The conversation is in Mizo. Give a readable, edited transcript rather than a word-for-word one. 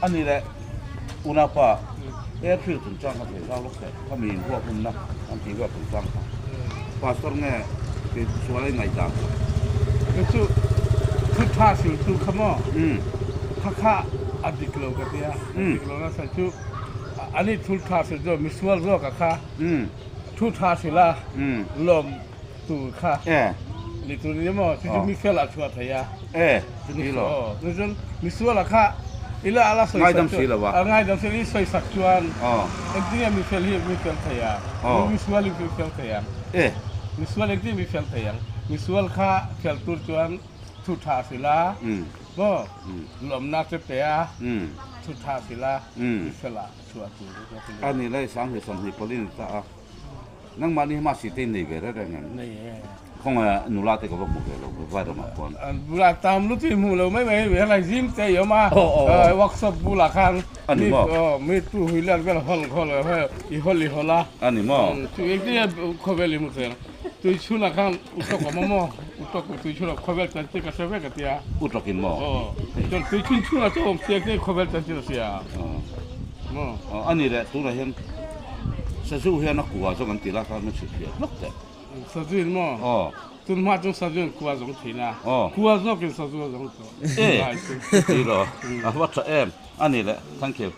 A ni leh unaupa airfield chungchang kha sawi zau lawk teh, khami inhuak hunna an tih vel chungchang kha. Pastor nge kei sual a ingaihdan kha? Kei chu thu tha siltu kha maw kha kha a dik lo ka tia, a dik lo nasa chu ani thu tha sil chu misual zawk a kha thu tha sila lawm tur kha ni tur ni maw chu chu mi fel a chhuah thei a ni chuan misual a kha ila ala sawi sak chuan a ngaidam si lo i sawi sak chuan engtin nge mi fel hi mi fel thei ang misual hi mi fel thei ang misual engtin mi fel thei ang misual kha fel tur chuan thu tha hrilh a maw lawmna te pe a thu tha hrilh a mi fel ah chhuah tur a ni lai sang hi 20 pawlin a ni ta a. Nangmahni hi mahse te in nei ve reng reng em? Nei e. Khawngaih nula te ka va hmu ve lo vai ramah khuan. Bula tam lutu i hmu lo mai mai helai zim te i awm a workshop bulah khan A ni maw? Mi tu hui let vel hawl hawl i hawl i hawl a. A ni maw? Chu engtin nge khawvel i hmu thei ang? Tui chhunah khan utawk awm a maw? Utawk tui chhunah khawvel chanchin ka hre vek a tia. Utawk in maw? Aw. Chuan tui chhun chhunah chu awm si engtin nge khawvel chanchin a hria? Maw? A ni leh tunah hian Sazu hian a kua zawng an ti la khan a chhit fiah hlawk teh. Sazu in maw? Aw. Tun hma chu sazu in kua zawng thin a. Aw. Kua zawkin sazu a zawng tawh. E! Ti lo. A va tha em. A ni le. Thank you.